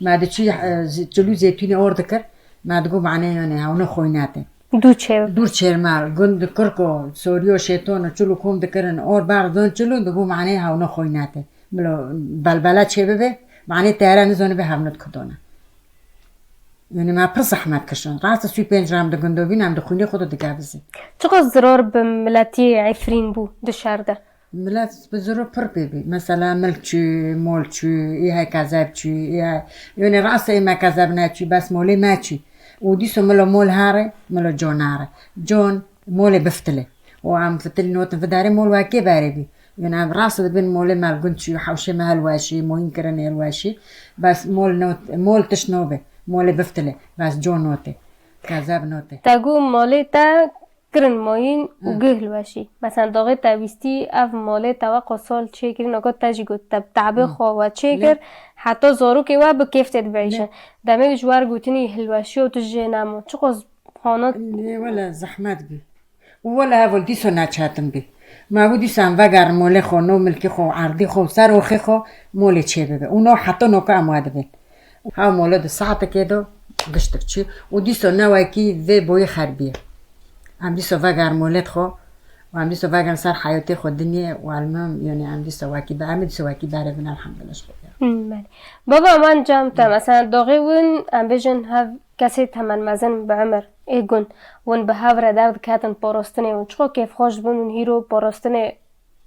Me diçû, e, zê-, çilû zeytûnê or dikir, me digot, manê, yanî hewno xoynetê. Dû çêv. Dûr çêrmal, gund kirko, soriyo şêtono, çilû kom dikirin, or bar don çilû, digot, manê hewno xoynetê. Milo belbela çê bibe, manê teyara nizonibe hevno dikidone. Yanî me pir zehmet kişin. Rast e sî û pênc roj em di gundo bîn, em di xwînê xwe de digevizin. Çiqas zirar bi miletiyê Efrîn bû di şer de? Milet bi ziro pir pê bî. Mesela milk çû, mol çû, ê hay kezeb çû, ê hay. Yanî rast e ê me kezeb neçû, bes molê me çû. Û dîso milo mol here, milo con here. Con, molê biftilê. Û em fitilî notin vidarê mol wekê berê bî. Yanî em rast dibin molê me li gund çû, hewşê me hilweşî, moyîn kirinê hilweşî. Bes mol not, mol tişt nobe. Molê biftilê. Bes con notê. Kezeb notê. Te got molê te kirin moyîn û Hı. gih hilweşî. Mesela doxê te wîstî ev molê te weko sol çêkirî, noko te jî got te bi tabê Hı. xwe we çêkir, Ne. heta zorokê we bi kêf tê dibiişin. Ne. Demê ji wer gotinî hilweşî û tu jê nemo. Çiqas Xanat. Lê wele zehmet bî. Û wele heval dîso neçetin bî. Me got dîso em vegerin molê xwe, no milkê xwe, erdî xwe, ser oxê xwe molê çê bibe. Û no heta noka em we dibin. Hew molo di saetekê de giştik çû. Û dîso ne wekî vê boyî xerbiye. Em dîso vegerin molê xwe. Û em dîso vegerin ser heyatê xwe dinyê û elmim, yanî em dîso wekî be, em dîso wekî berevin elhamdulillah ji xwe. Hmm, belê. Baba, man cam te, mesela doxê win, em bêjin hev kesê temen mezin bi emir, ê gund, win bi hev re derdiketin parastinê win. Çiqo kêfxweş dibin win hîro parastinê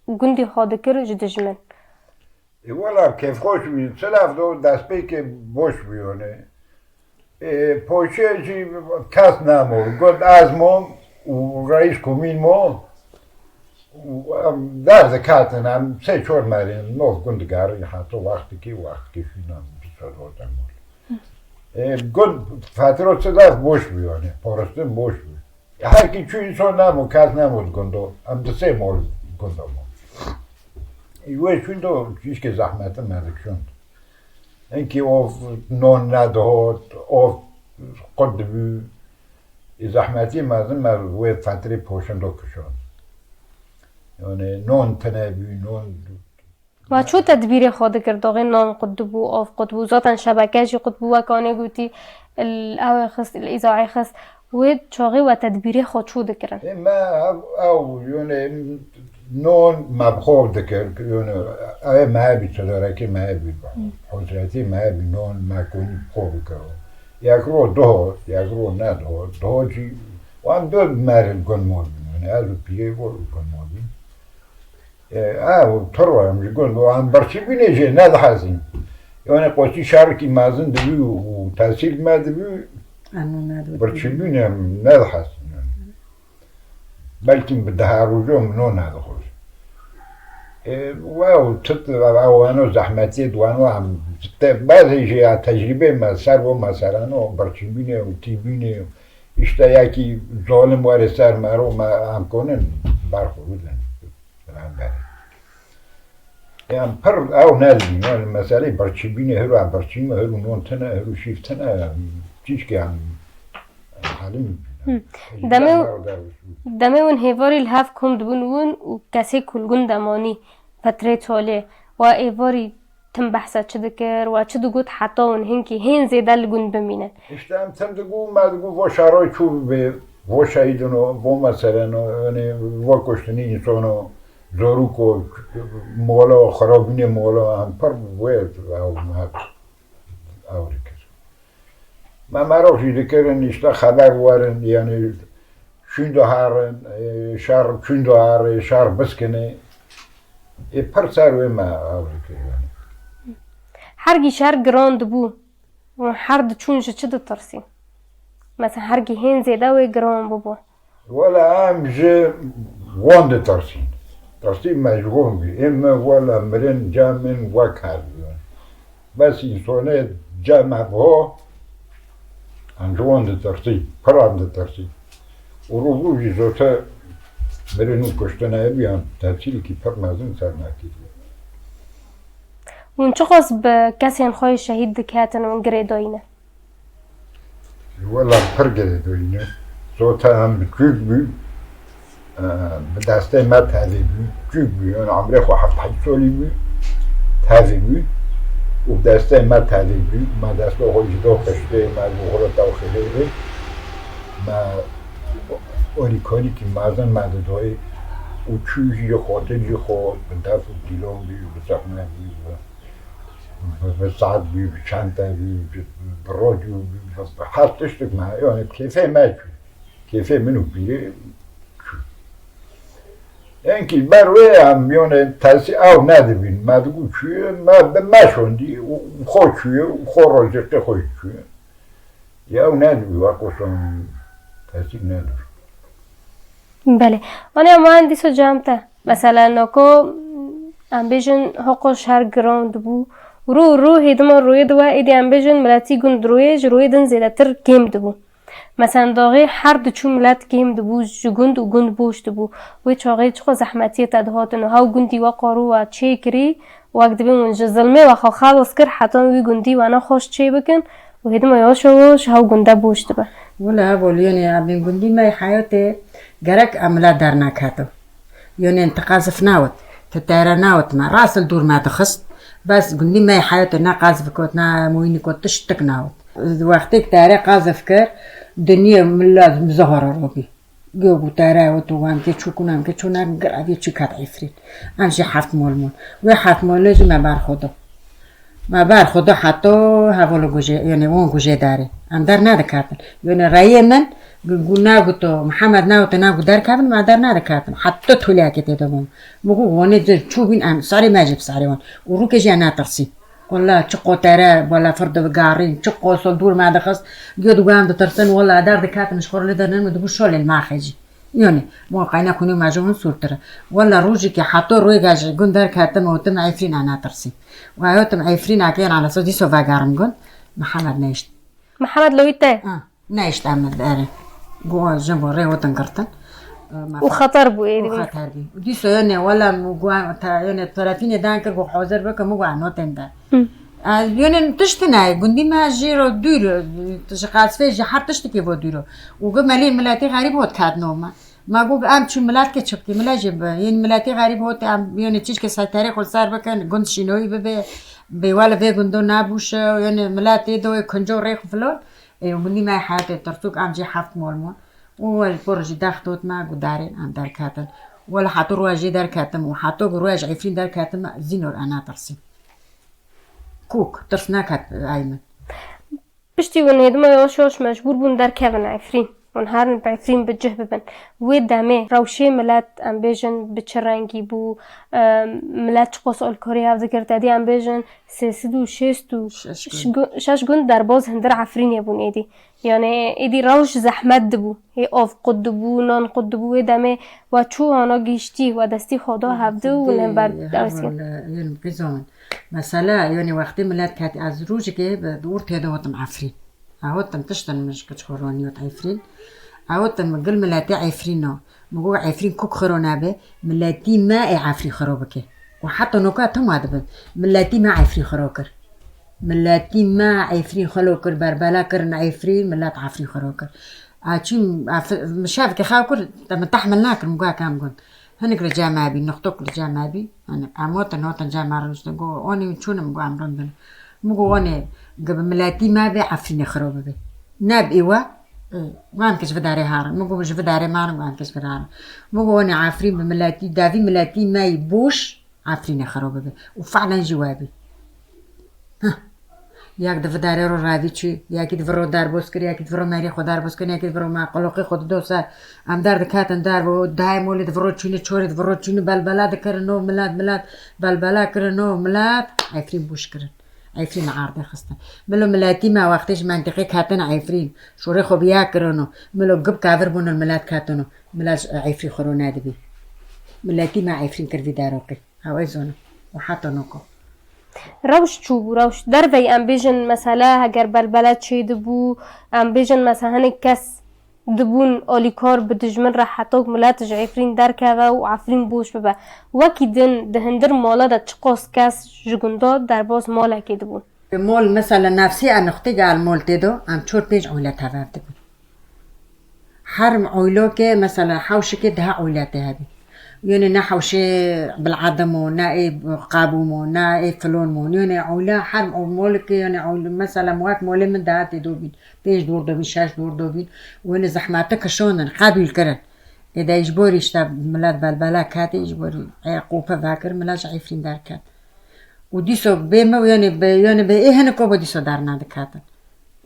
gundî xwe dikir ji dijmin. E, wela kêfxweş bû, silav do destpêkê boş bûyone. E, poçe jî kes nemo, got ez mom û reîs komîn mo. Û em derdiketin, em sê çor merên, nov gund digerîn, heta wextikî, wextikî şûna bi ser rojan mol. E, gund fetro çi dest boş bû, yanî, parastin boş bû. Her kî çû însan nemo, kes nemo di gundo. Em di sê mol gundo mo. Wê çûn do, çîşkê zehmetin me dikişand. Hinkî ov non nedihot, ov qut dibû. Zehmetî mezin me wê fetrê poşindo kişand. Yani non tine bû, non. Ma çû tedbîrê xwe dikir, doxê nan qut dibû, av qut bû, zaten şebeke jî qut bû, wek anê gotî, il ew ê xist, il îzaê xist. Wê çaxê we tedbîrê xwe çû dikirin? Ê me ev, ew, yani non me bi xwe dikir, yani ew ê me hebî, tedarekê me hebî, hocretê me hebî, non me konî bi xwe bikiro. Yek ro diho, yek ro ne diho, diho jî wan dor mer li gund mor bûn, yani ez û pîrê wor li gund mor bûn. E, ew, pir em ji gund, em birçîbûnê jê nedihezîn. Yani qotî şerikî mezin dibû û tesîr me dibû, birçîbûnê em nedihezîn. Belkî bi deha rojo min o nedixwar. E, ew tit, ew weno zehmetiyê di weno em te, bazê jê ya tecrîbê me ser bo meseleno birçîbûnê û tîbûnê û işte yekî zolim were ser me ro me em konin berxwe bidin. Em berê. Em pir ew nedibîn, yani meselê birçîbûnê, hiro em birçîbûn, hiro non tine, hiro şîv tine, tişkê em halim. Demê, demê win hêvarî li hev kom dibûn win û kesê ku li gund de manî, petrê çolê, wa êvarî tim behsa çi dikir, wa çi digot heta hûn hinkî hên zêde li gund bimînin? Îşte em tim digot, me digot vo şaroy çû bibê, vo şehîdino, vo meseleno, yani vo kuştinî însono, zorûko, molo, xirabînê molo, em pir wê ew me ew dikir. Me merov jî dikirin, îşte xeber werin, yani şûn diherin, e, şer şûn dihere, şer biskine. Ê pir ser wê me ew dikir yani. Hergî şer giran dibû, hûn her diçûn ji çi ditirsîn? Mesela hergî hên zêde wê giran bibû. Wela em ji wan ditirsîn. Tirsî me ji wan bû. Ê me wela mirin cem min wek hev bû. Bes însonê cem hev ho, em ji wan ditirsî, pir em ditirsî. Û rû rû jî zote mirin û kuştine bû, em tesîrîkî pir mezin ser me kiriye. Hûn çiqas bi kesên xwe yê şehîd diketin û girêdayî ne? Wela pir girêdayî ne. Zote em biçûk bû, e, bi destê me tevî bû. Biçûk bû, yani emrê xwe heft heşt solî bû, tevî bû. Û bi destê me tevî bû. Me destê xwe jî do piştê, me ji xwe re tew xirê bê. Me orîkonîkî mezin me didoyê. Û çû jî xwe, din jî xwe, bi def û dîlon bû, bi zexme bû, bi bi, bi saet bû, bi çente bû, bi, bi radyo bû, bi, bi her tiştik me, yani kêfê me çû. Kêfê min û pîrê çû. Enkî ber wê em, yani tesî ew nedibîn. Me digot çûye, me bi me şondî, û xwe çûye, û xwe rojê te xwe çûye. Ya ew nedibî, wek wisa tesî nedibî. Belê. Aniya ma en dîso cem te. Mesela nako em bêjin hoqo şer giran dibû. Rû rû hêdima rûyê diwe êdî em bêjin miletî gund rûyê ji rûyê din zêdetir kêm dibû. Mesela daxê her diçû milet kêm dibû ji gund û gund boş dibû. Wê çaxê çiqo zehmetiyê te dihatin û hew gundî we qarû we çêkirî, wek dibê hûn ji zilmê we xwe xelas kir heta wî gundî we nexweş çê bikin û hêdima yaş û ji hew gunde boş dibe. Wila hevo liyonê evên gundî me yê heyatê gerek em milet derneketib. Yonên ti qezif nawit, ti tere nawit me. Rast li dûr me dixist. Bes gundî me yê heyatê ne qezif kot, ne moyînî kot, tiştik nawit. Wextêk tere qezif kir, dinyê milet zahara robî. Go gu tere wit û em kê çû kun, em kê çû nekin, gir evê çû ket Efrîn. Em jî heft mol mol. Wê heft molê jî me ber xwe do. Me ber xwe do heta hevo li gujê, yani wan gujê derê. Em der nediketin. Yani reyê min, gu, gu ne gu to, Mihemed ne gu to, ne gu derkevin, me der nediketin. Heta tulekê tê de bûm. Min gu wanê de çû bîn em, sarê me jî bi sarê wan. Û rûkê jî em netirsîn. Wela çi qotere, wela fir dibigarîn, çi qosol dûr me dixist. Giyo digo em ditirsin, wela der diketin, ji xwe re lê dernemin, digo şolê li me xecî. Yonê, mo qeyna xwînê me ji hûn sûrtir e. Wela rojekê heta rojek ji gund derketim û tim Efrîn, em netirsîn. Û ez tim Efrîn, eke yên ala so dîso vegerim gund, Mihemed nehişt. Mihemed li wî te? Ha, nehişt em li derê. Go jin bo rê witin girtin. Û xeter bû êdî. Û xeter bû. Û dîso yonê wela min go te yonê telefînê dan kir, go hazir bike, min go em notên de. Yonên tişt ne, gundî me jî ro dûr, ji qelsfê ji her tiştekê bo dûr o. Û gu melî miletî xerîb hot ket no me. Me got, em çû milet ke çi bikî, milet jî bi, yên miletî xerîb hot, em yonê çîçkê seyterê xwe ser bikin, gund şînoyî bibe, bê wele vê gundo nabûşe, yonê milet tê do, kunco rê xwe filon. Ê, gundî me heyatê tirsûk, em jî heft mol mon. Û wele por jî dext hot me, got darê em derketin. Wele heto roj jê derketim û heto gu roj Efrîn derketim, zînor ena tirsî. Kûk, tirs neket ay min. Piştî win hêdima yavaş yavaş mecbûr bûn derkevin Efrîn. Hûn herin bi Efrîn bi cih bibin. Wê demê rewşê milet, em bêjin, bi çi rengî bû, e, milet çiqas alkorê hev dikir, tedî em bêjin sê sed û şêst û şeş gund. Şeş gund. Şeş gund derbaz hindir Efrînê bûn êdî. Yani êdî rewş zehmet dibû. Hê av qut dibû, nan qut dibû, wê demê we çû hana gihiştî, we destî xwe da hevdi û hember dewsî. Mesela, yani wextê milet ket ez rojikê bi ûr têde hotim Efrîn. Ew tim tiştin min ji kiç xwe ronî hot Efrîn. Ew tim gil miletê Efrîn o. Min got Efrîn kuk xiro nabe, miletî me ê Efrîn xiro bike. Û heta noka tim wa dibin. Miletî me Efrîn xiro kir. Miletî me Efrîn xilo kir, berbela kirin Efrîn, milet Efrîn xiro kir. A çî, a fi-, min şevke xew kir, te min tehmil nakir, min got, kam gund. Hinik li cem me bî, nuxtok li cem me bî. Hinik, em hotin, hotin cem me rûniştin, got, onî çûnim, got, em rindin. Min got, onê, gi bi miletî me bê Efrînê xiro bibe. Ne bi êwa, e, wan ke ji vidarê harin. Min got, ji vidarê marin, wan ke ji vidarê. Min got, onê Efrîn bi miletî, davî miletî me yî boş, Efrînê xiro bibe. Û fe'len jî we bî. Heh. Yek di vidarê ro ravî çû, yekî di viro derbos kir, yekî di viro merî xwe derbos kir, yekî di viro me qoloqê xwe dido ser. Em der diketin derve û dayê molê di viro çûnî, çorê di viro çûnî, belbela dikirin o milet, milet, belbela kirin o milet, Efrîn bûş kirin. Efrîn li erdê xistin. Milo miletî me wextê ji mentiqê ketin Efrîn, şorê xwe biya kirin o. Milo gib kevir bûn li milet ketin o. Milet ji Efrîn xiro nedibî. Miletî me Efrîn kir vî deroqê. Ew ê zonin. Û heta noko. Rewş çûbû, rewş. Dervey em bêjin, mesela, heger belbele çêdibû, em bêjin, mesela, hinek kes dibûn alîkar bi dijmin re, hetok milet ji Efrîn derkeve û Efrîn boş bibe. Wekî din, di hindir mala de çiqas kes ji gunda derbas malekê dibûn. Mol, mesela, nefsî e nuqtê gel mol tê do, em çor pênc oyle tev ev dibûn. Her oylokê, mesela, hewşikê deha oylê tê hebî. Yonê ne hewşê bil'edim o, ne ê qabûm o, ne ê filon mo. Yonê oyla her o-, molikê, yonê oyl-, mesela, wek molê min deha tê dobîn. Pênc dor dobîn, şeş dor dobîn. Yonê zehmeti kişandin, qebûl kirin. Ê de ji borî işte milet belbela ketê, ji borî, e, qope vekir, milet ji Efrîn derket. Û dîso bê me, yonê bê, yonê bê ê hinik o bo dîso dernediketin.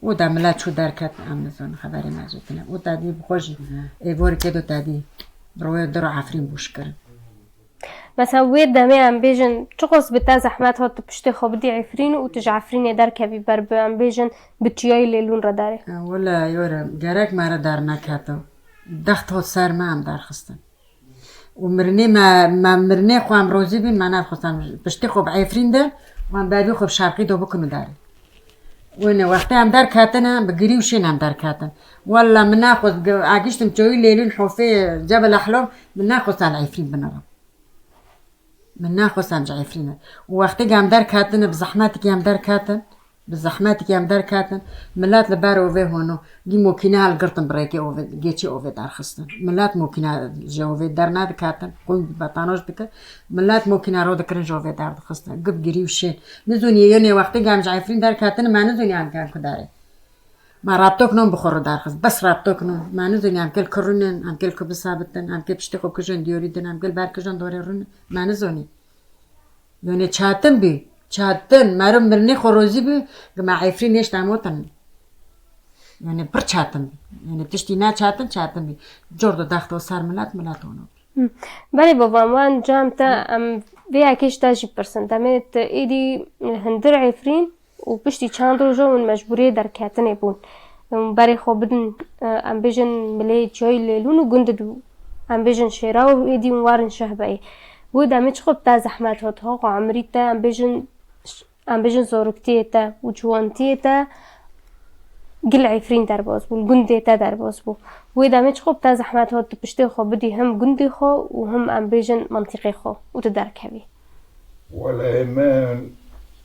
Û da milet çû derket, em nizanin, xeberê me jê tine. Û te dî bi xwe jî, ê, vorikê do te dî, bi royê diro Efrîn bûş kirin. Mesela wê demê em bêjin, çiqas bi te zehmet hat tu piştê xwe bidî Efrîn û tu ji Efrînê derkevî ber bi, em bêjin, bi Çiyayê Lêlûn re derê? E, wele, yore, gerek me re derneketo. Dext hot ser me, em derxistin. Û mirinê me, me mirinê xwe em rozî bîn, me nexwestin piştî xwe bi Efrîn de, wan bevî xwe bi şerqî do bikin û derê. Wêne wextê em derketine, bi girî û şên em derketin. Wella min nexwest, gi-, a giştim çoyî Lêlûn hofê Cebel Ehlom, min nexwest em Efrîn binirin. Min nexwest em ji Efrîn in. Û wextê em derketine, bi zehmetikî em derketin, Bi zehmetikî em derketin, milet li ber ovê hono, gî mokîne helgirtin bi rêkê ovê, geçê ovê derxistin. Milet mokîne ji ovê dernediketin, qûn betanoj dikir, milet mokîne ro dikirin ji ovê derdixistin. Gib girî û şên. Nizûnî yonê wextê em ji Efrîn derketin, me nizûnî em kem ku derê. Me raptok non bi xwe re derxist, bes raptok non. Me nizûnî em kêl kirûnin, em kêl ku bisabitin, em kêl piştê xwe kijin diyorî din, em kêl ber kijin dorê rûnin. Me nizûnî. Yonê çetin bî, çetin. Meriv mirinê xwe rozî bî, gi me Efrîn nêşt em otin. Yonê pir çetin bî. Yonê tiştî ne çetin, çetin bî. Cor do dexto ser milet, milet ono bî. Hı. Belê baba, wan cem te, em vê yekê ji te jî pirsin. Demê te êdî li hundir Efrîn û piştî çend roja hûn mecbûriyê derketinê bûn. Hûn berê xwe bidin, e, em bêjin milê Çiyayê Lêlûn û gund dibû. Em bêjin Şêra û êdî hûn werin Şehbeyê. Wê demê çiqo bi te zehmet hat, ha xwe emirî te, em bêjin, em bêjin zaroktiyê te û ciwantiyê te gil Efrîn derbas bû, li gundê te derbas bû. Wê demê çiqo bi te zehmet hat, tu piştê xwe bidî him gundê xwe û him em bêjin mintîqê xwe û tu derkevî. Wele min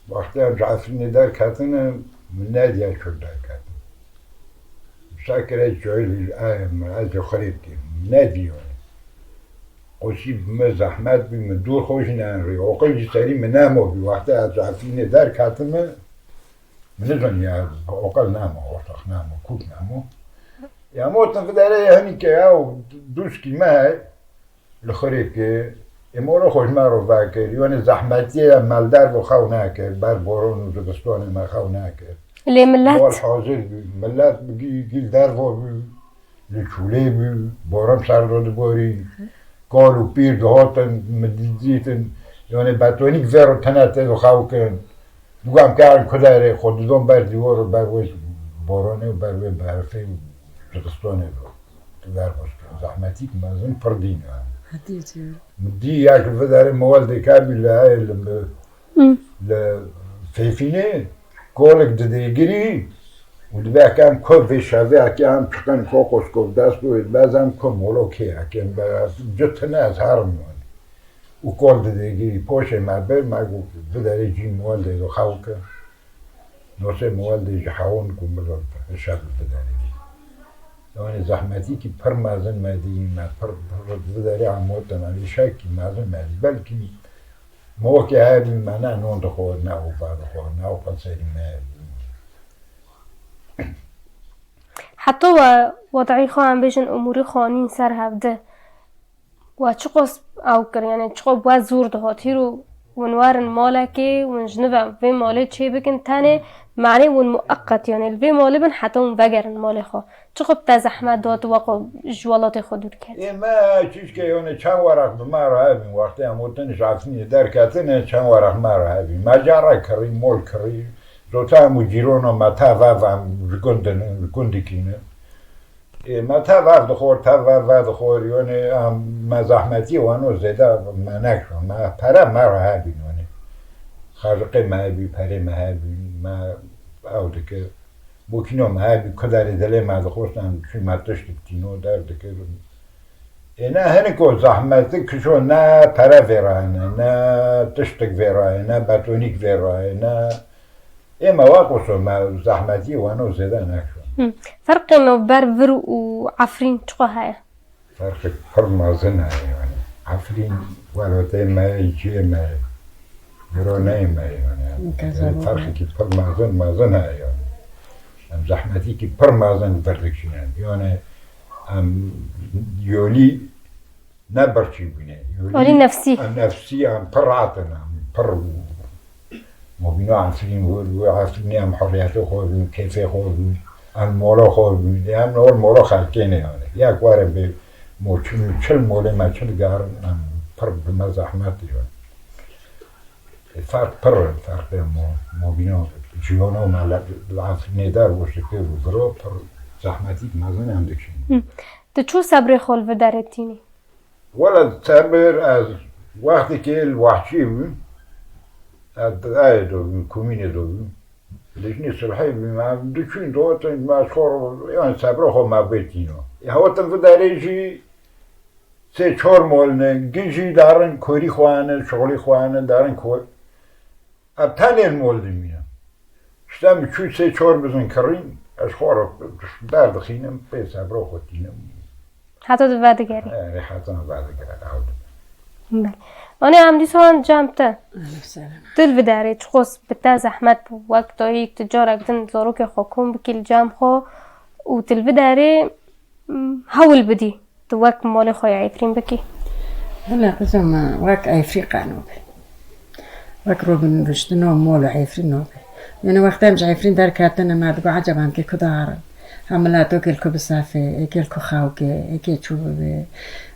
Wextê em ji Efrînê derketine, min nediya çû derketin. Şakir ez cahil, ez, ez xirêb kêm. Nediyo. Qosî bi min zehmet bî, min dûr xwe jî nenrî. Oqil jî serî min nemo bî. Wextê ez ji Efrînê derketime, min nizanî ya oqil nemo, ortax nemo, kûk nemo. Ya motin fiderê henî ke ew dûskî me, li xirêkê, ê moro xwe ji me re vekir, yanî zehmetiyê em li derve xew nekir, ber boran û zivistonê me xew nekir. Lê millet? Bal hazir bû, millet gî, gî li derve bû, li çûlê bû, boran ser re diborî, kal û pîr dihatin, min dîtin, yanî betonîk vê re tene tê xew kirin. Dû em kerin ku derê, xwe didon ber dîwar û ber wê boranê û ber wê berfê û zivistonê de. Tu ver xweş kir. Zehmetîk mezin pir dîn yani. Hadi diyor. Min dî ya ki vidarê mewel dêkar bî li, li, li fêfînê kolek didêgirî û dibe kem ku vê şevê eke em çiqin kokos kov dest û dibezem ku molo kê eke em be citine ez herim yani. Û kol didêgirî poşê me bir, me got, vidarê cî mewel dê xew ke. Nosê mewel dê ji hewon ku milon şer li vidarê dî. Yanî zehmetîkî pir mezin me dî, me pir, pir vidarê amotin, em îşekî mezin me dî. Belkî mewekê hebî me ne non dixwar, ne ova dixwar, ne ova serî me hebî. Heta we wed'î xwe em bêjin umûrî xwe anîn ser hevdi. We çiqas ew kir, yanî çiqas bi we zor dihat. Hîro hûn werin malekê, hûn ji nû ve vê malê çêbikin, tenê, manê hûn mueqet, yanî li vê malê bin heta hûn vegerin malê xwe. Çiqas bi te zehmet da tu weko ji welatê xwe dûr ket? Ê me çîşke, yanî çend weraq bi me re hebîn, wextê em gotin ji Efrînê derketine, çend weraq me re hebîn. Me care kirî, mol kirî, zota em û cîrona me tev ev em ji gundin, ji gundikî ne. Ê, me tev ev dixwar, tev ev vedixwar, yanî, em, me zehmetiyê wano zêde me nekir. Me pere me re hebîn, yanî. Xerriqê me hebî, perê me hebî, me ew dikir. Mokîno me hebî, kuderê dilê me dixwest, em çû me tiştik tîno derdikir. Ê, ne hinik o zehmetik kişo, ne pere vê re hene, ne tiştik vê re hene, ne betonîk vê re hene. Ê me wek wisa me zehmetiyê wano zêde nekir. Hı. Ferqê navber vir û Efrîn çiqa heye? Ferqek pir mezin heye yani. Efrîn welatê me ye, cihê me ye. Gironeyê me ye yani. Hı, yani ferqekî pir mezin, mezin heye yani. Em zehmetîkî pir mezin vir dikişînin. Yani em yolî ne birçî bûne. Alî nefsî. Em nefsî em pir rahat in, em pir mobîna Efrîn wir, wir Efrînê em hurriyetê xwe bûn, kêfê xwe bûn, em mola xwe bûn. Em nor mola xelkê ne yani. Yek werin bê mo çil, çil molê me çil gerin, em pir bi me zehmet diyor. E, ferq pir, ferqê mo, mobîna ciyana me li, li Efrînê der, wiştikê û viro pir zehmetîk mezin em dikişînin. Hı. Tu çû sebrê xwe li vê derê tînî? Wele sebir ez wextekê li Wehçî bûm. Ez dayê de bûm, komînê de bûm. Lijnê sulhê bûm. Em diçûn dihatin, me ji xwe re, yanî sebra xwe me bê tîno. Ê, hatin vê derê jî sê çar mol ne, gin jî darin korî xwe ne, şixulî xwe ne, darin kor. Em tenê li mol dimînin. Ji te min çû sê çar bizin kirîn, ez xwe re derdixînim, pê sebra xwe tînim. Heta tu vedigerî. Erê, heta min vedigere, ew dibe. Belê. Anê em dîsa cem te. Aleyküm selam. Tu li vê derê çiqas bi te zehmet bû, wek dayik tu carek din zarokê xwe kom bikî li cem xwe û tu li vê derê, m, hewl bidî. Tu wek malê xwe ya Efrîn bikî? Wele qizim, wek Efrîn qeno be. Wek Robin ruştino mol û Efrîn no be. Yani wextê em ji Efrîn derketine, me digo, "Eceba em kê ku darin? Ha mileto kê li ku bisefê, ê kê li ku xewkê, ê kê çû bibe.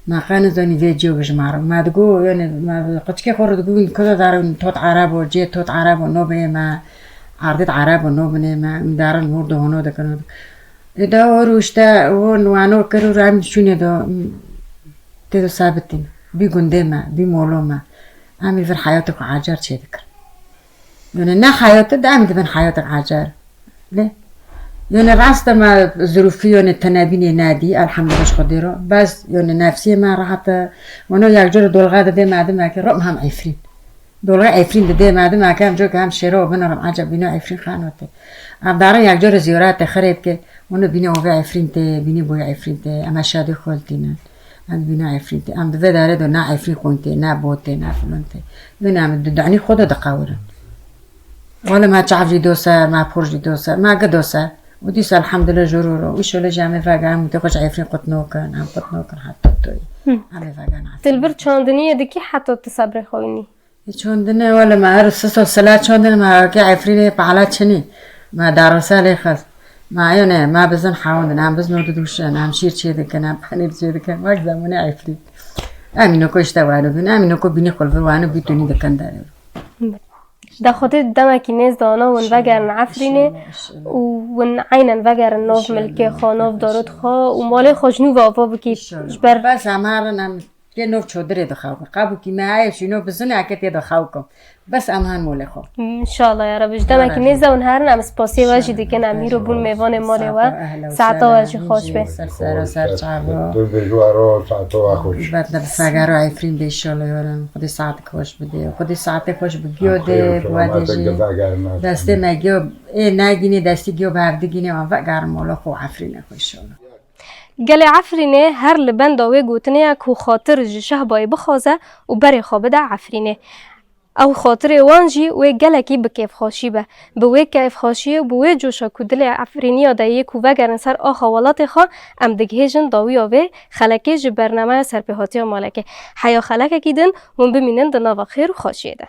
Me qe nizanî vê cîyo bijmarin." Me digo, yani me quçikê xwe re digo, "Wîn ku darin, tot erebo, cê tot erebo, no bê me, erdê erebo, no binê me, wîn darin hûr do hono dikin." Ê de o rûşte, o wano kir û em şûnê de, tê de sabitîn. Bî gundê me, bî molo me. Em ê vir heyatek acar çêdikin. Yani ne heyatê de em dibin heyatek acar. Lê, yani rast e me zirûfî yani tenebînê nedî, elhamdulillah ji Xwedê re. Bes yani nefsiyê me rahat e. Wano yek cure dolga dibê me dime ki rom hem Efrîn. Dolê Efrîn didê me, dima ke em coka em şêro binerim, eceb bîno Efrîn xano tê. Em darin yek cor ziyarete xirê bike, onu bînî ovê Efrîn tê, bînî boyê Efrîn tê, em şadî xol tînin. Em bîno Efrîn tê. Em di vê derê de na Efrîn xwin tê, na bo tê, na filan tê. Yine em di danî xwe de diqewirin. Wele me çav jî dose, me por jî dose, me gi dose. Û dîsa elhamdulillah jor û ro. Û şole jî em ê vegerin, û tê xwe ji Efrîn qutno kin, em qutno kin heta toyê. Hı. Em ê vegerin Efrîn. Dilbir çandiniyê dikî heta tu sebrê xwe wînî? Çandine wele me her sisa sela çandine me ke Efrînê pala çinî. Me darasa lê xist. Me ayone, me bizin hawindin, em bizno diduşin, em şîr çê dikin, em penîr çê dikin. Wek zemanê Efrîn. Em îno ku işte wano bin, em îno ku bînî xulvi wano bî tunî dikin derê. De Xwedê demekî nêz dana win vegerin Efrînê û win eynen vegerin nov milkê xwe, nov darot xwe û malê xwe ji nû ve ava bikî. Ji ber bes em herin em tê nov çodirê dixew. Qebûkî me heye şîno bizin eke tê dixew kim. Bes em han molê xwe. Înşallah ya Rebbi. Ji demekî nêz de hûn herin, em spasiyê we jî dikin. Em îro bûn mêvanê malê we. Saeta we jî xweş be. Ser ser ser çava. Tu bêjû ero saeta we xweş. Bet de bi segero Efrîn de înşallah yorin. Xwedê saet xweş bide. Xwedê saetê xweş bi giyo de, bi we de jî. Destê me giyo, ê negînê destî giyo bi hevdigînê, em vegerin mola xwe Efrînê xwe înşallah. Gelê Efrînê her li benda wê gotinê ye ku xatir ji Şehbayê bixwaze û berê xwe bide Efrînê. Ew xatirê wan jî wê gelekî bi kêfxweşî be. Bi wê kêfxweşiyê û bi wê coşa ku dilê Efrîniya de yê ku vegerin ser axa welatê xwe, em digihêjin dawiya vê xelekê ji bernameya serpêhatiya malekê. Heya xelekekî din hûn bimînin di nava xêr û xweşiyê de.